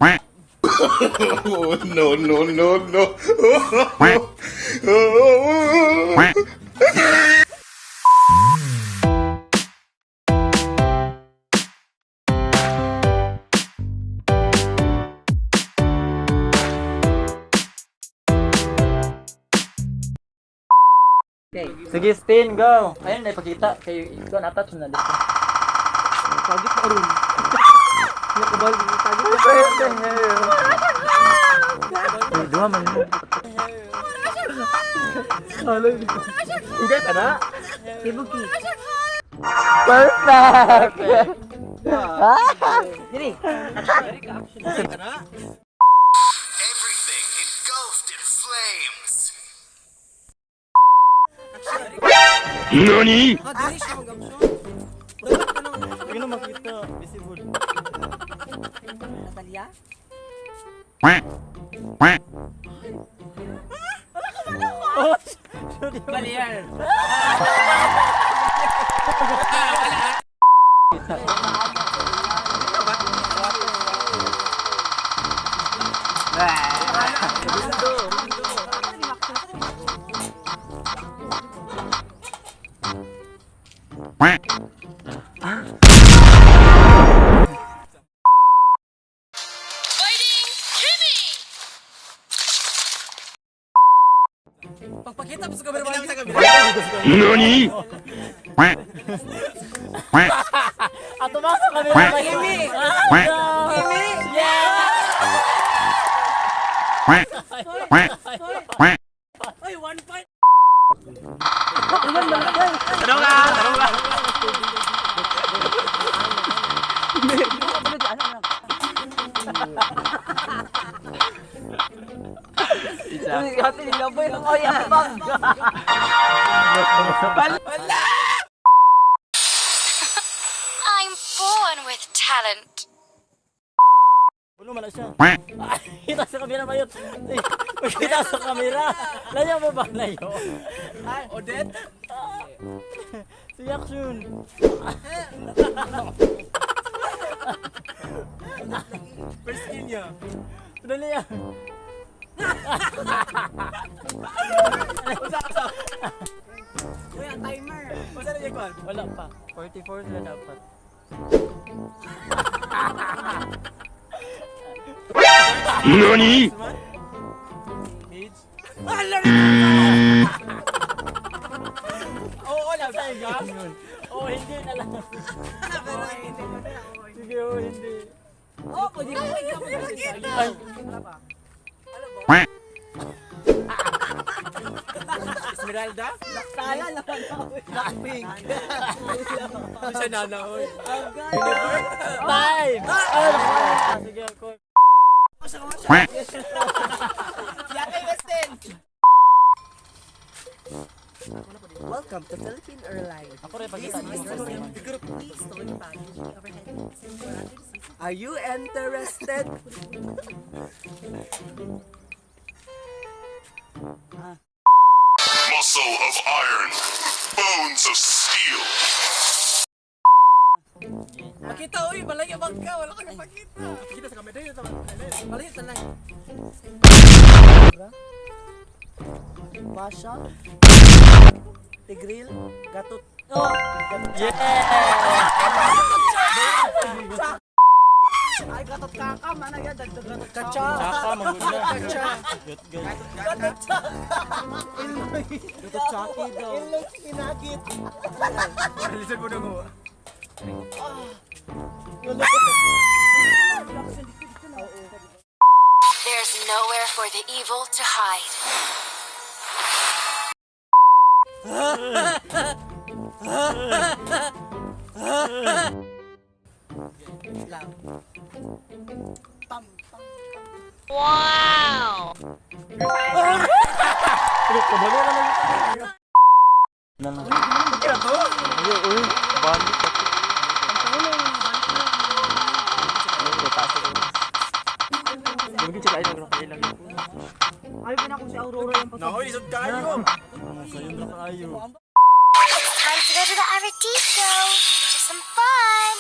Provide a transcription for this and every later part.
Oh, no, no, no, no. Okay. Sige, spin, go! Ayun, naipakita. Kay, ito, na-attach na dito. Pagit na ron. Nakabal, pagit na. Ay, duha man. Ugat, ana? Ibuki. Perfect! Diri. Everything engulfed in flames. Hindi na makita. Visible. Natalia? Oh, sorry. Mali yan. Fighting Kimmy! Pagpakita mo sa camera, sa camera. Ah, tumasa kami na Kimi! Kimi! Yeah! Ay, 1.5. Tanong ka! Tanong ka! Isa. Ate, nilaboy ang oy, ang bang. I'm born with talent. Puno man na siya. Kita sa kamera ba yun? Kita sa kamera. Layo mo ba? Layo. Ay, Odette? Si action. First kill niya. Dali yan. Usa, usa. Uy, ang timer. Usa na niya, Kwan? Wala pa. 44 sila dapat. NANI? Mage? Ala Oo, lang sa inyo. Oh, hindi na lang. Pero hindi ko na. Sige, oh, hindi. Oh, pwede ko makita. Ay, Esmeralda? Tala naman ako. Blackpink. Ano siya nana, oy? Time! Ah, sige, ako. Yakay Westin! Welcome to Philippine Airlines. Ako rin pagkita. Please store your baggage overhead for under the seat. Are you interested? Muscle of iron, bones of steel. Pakita, oy! Malaya bang ka? Wala kang pakita. Pakita sa camera. Dali, dali. Malaya tanan. Masha? Tigril? Gatot? Oh! Gatot. Yeah! Ay, gatot kaka. Mana yan? Dagdag gatot kacha. Tsaka, magod na. Kacha. Good, good. Gatot chaka. Gatot chaki daw. Ilong pinagit. Listen mo na mo. There's nowhere for the evil to hide. Pam, pam. Wow! Kabalo na lang. Na lang. Uy, uy. Balik. Ay, pinako si Aurora yung Naoy, lisod kayo! Sayon na kaayo. It's time to go to the Aradiso to some fun.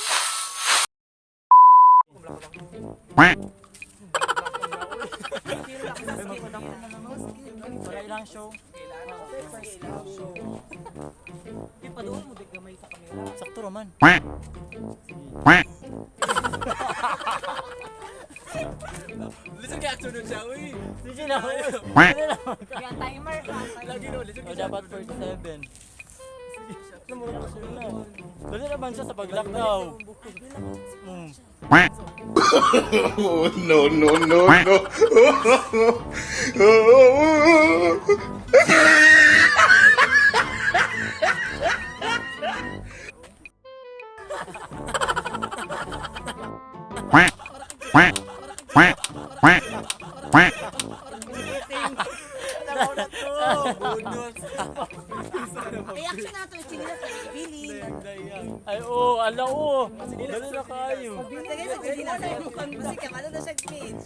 Padako na naman. Para ilang show. Di pa doon mo gamay sa kamera. Sakto raman. Listen kay action nun siya, uy. Sige na. Sige na. Kaya timer ha. Lagi no, listen O, kay dapat 47. Sige. Na. Dali naman siya sa pag-lock daw. Oh, no, no, no, no. Bonus. Reaction na ito, chinilas na ibilin. Ay, oo, ala, oo. Dali na kayo. Tagay sa chinilas ay basi ka ano na siya page.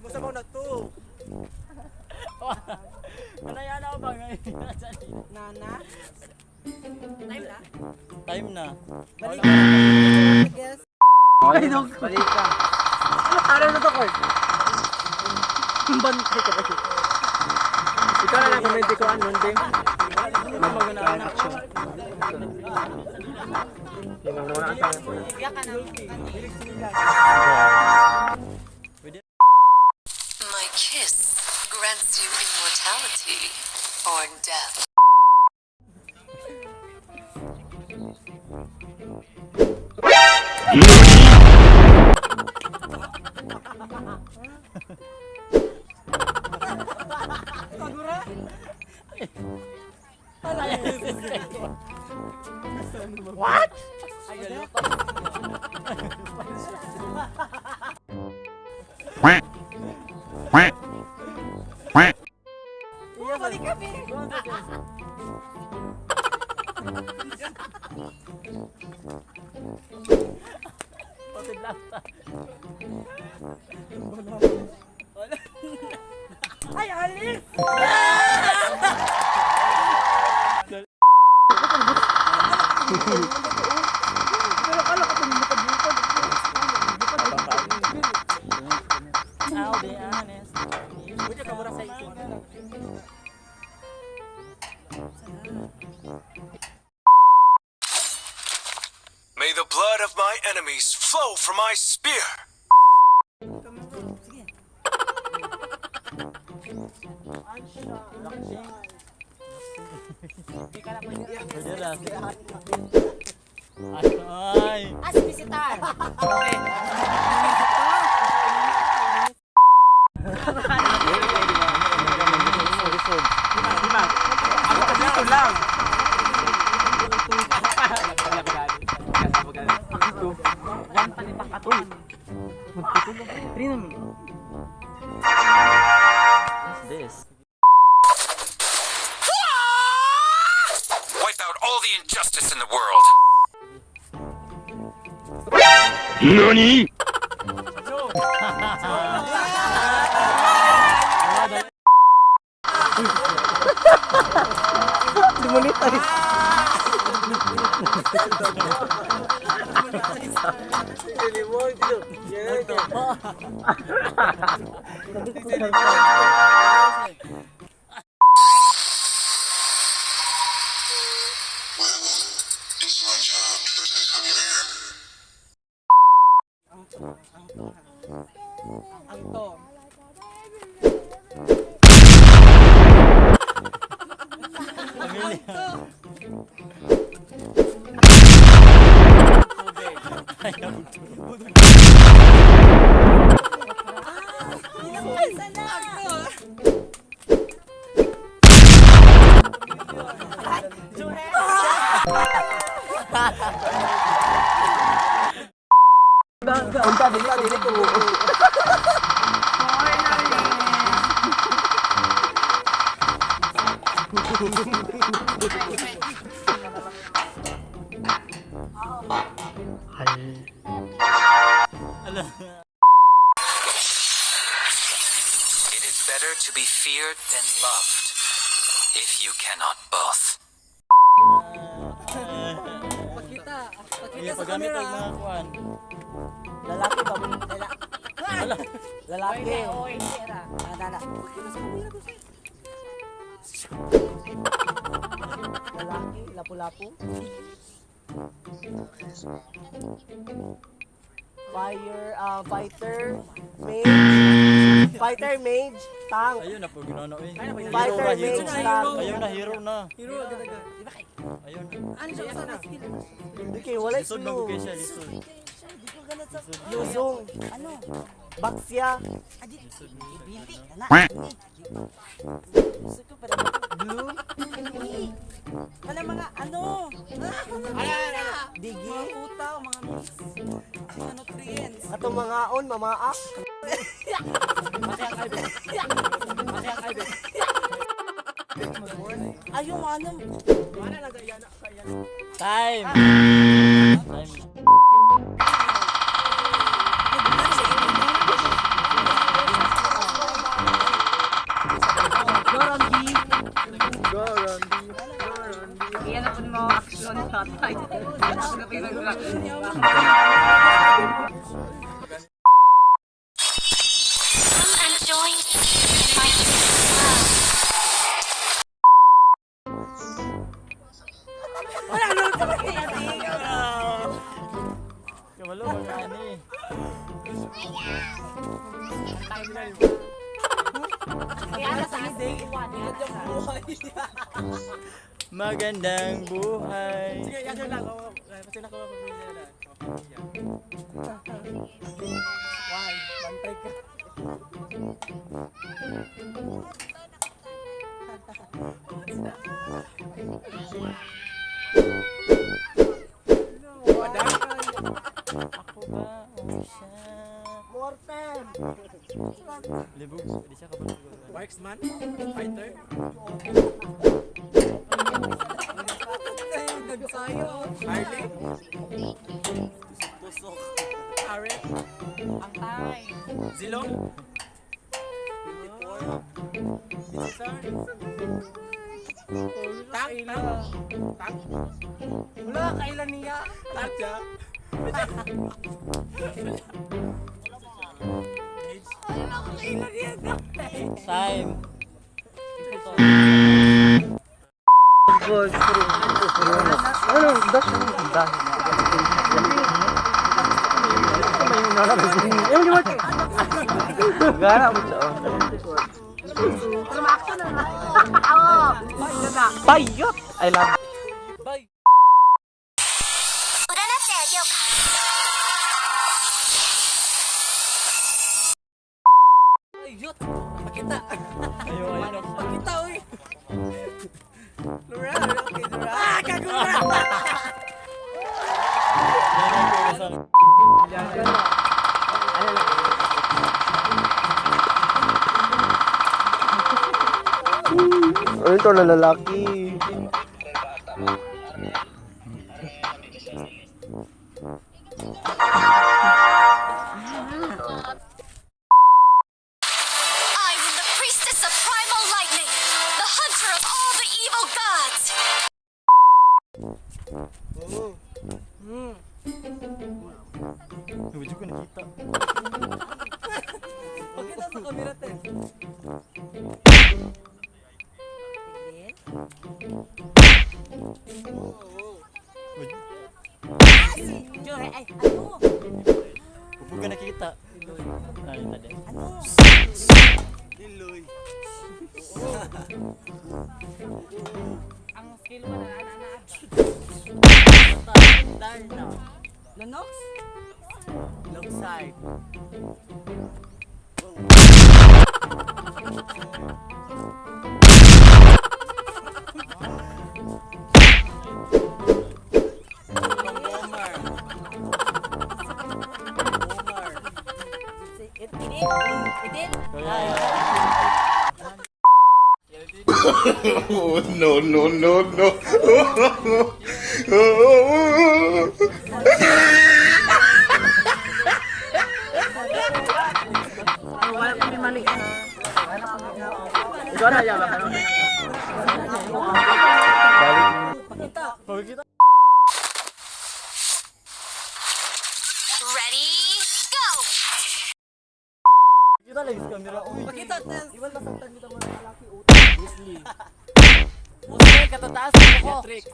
Musa na to. Kanaya na ako ba ngayon? Nana. Time na. Time na. Balik. Yes. Balik ka. Araw na to, Kurt. Bantay ka ba? Ikaw na lang comment ko ano, ding. Mag-anak Action. Yun ang naman tayo. Bigla ka na. My kiss grants you immortality or death. What? Balik ka, Pe. Patid lang. Ay, alis! I'll be honest. Pwede ka mura sa ito. May the blood of my enemies flow from my spear. Pwede na. Ay! As visitor. Okay. Ako kasi ito lang. What's this? Wipe out all the injustice in the world. Ang to. Pamilya. Ilang na. Unta dili dili ko. It is better to be feared than loved, if you cannot both. Pakita. Pakita Iya, sa paggamit camera. og mga kuan. Lalaki ba? Lalaki. Ala. Lalaki. Oy, hindi ra. Ana, ana. Lalaki, lapu-lapu. Fire, fighter, mage, fighter, mage, tank. Ayun na po, ginano eh. Fighter, Hero mage, na, tank. Ayun na, hero na. Hero agad agad. Ayun na. Ano siya sa skill? Okay, wala Lisod clue. man kay siya, lisod. Di ko ganat sa Yuzong, ano? Baxia, Adi, ibili ana. Gusto ko para Blue, Hindi. Wala mga ano. Digi, Mga utaw, mga mix. Mga nutrients. atong mga on, mamaak. Ay, yung ano. Wala lang kaya na kaya. Time! Time. Iyan ako ng mga action tatay. Come and join me in my love. Kabalo, wala na eh. Kaya sa asin. Magandang buhay. Sige, yan lang. Oo, Kasi nakuha pamilya na. Pamilya. Why? Bantay ka. Ako ba o siya? Mortem! Libog, di siya kabalo. Marksman, fighter. Nagsayo. Harley. Tusok. Arek. Ang time. Zilong. 24. Cesar. Tank. Tank. Tank. Wala, kailan niya? Tank siya. Mage. Time. Bye. Ayot. Pakita. Ayaw, ayaw na. Pakita, uy. Lura. Okay, Lura. Ah, kagura. Ano ito na lalaki? I am the priestess of primal lightning, the hunter of all the evil gods. Hindi ko nakita. Pakita sa camera, te. Ay, ano? Huwag ka nakita. Ay, tadi. Ano? Diloy. Ang skill mo na ana Darna. Lunox? Long side. Omar. Omar. Idil? Idil? Oh, no, no, no, no. Pagkita. Ready, go! lagi sa camera. Uy. Pakita test. Iwan masaktan kita mga lalaki. Usay katataas ko. Matrix.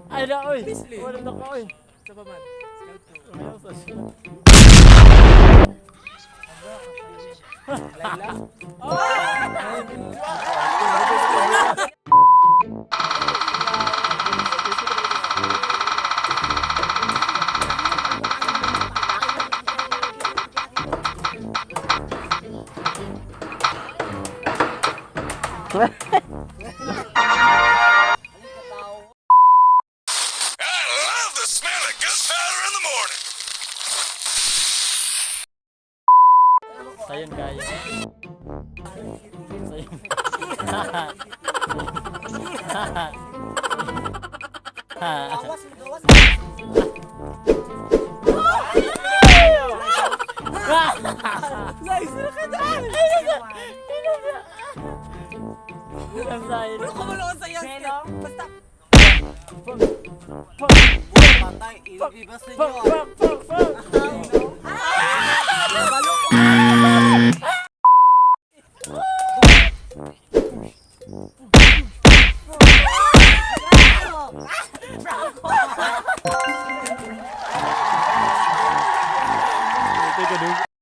Ay na, uy. Weasley. Wala na ko, uy. Sa pa man. Scout to. Umayaw sa siya. Laila. I love the smell of gunpowder in the morning. Sayon kayo. Sayon. Gawas, gawas. Nice! Ang sayon. Kumulo sa iyang Zeno? Basta. Patay, ibas ninyo. Fuck, fuck, fuck, fuck! Teka, dug.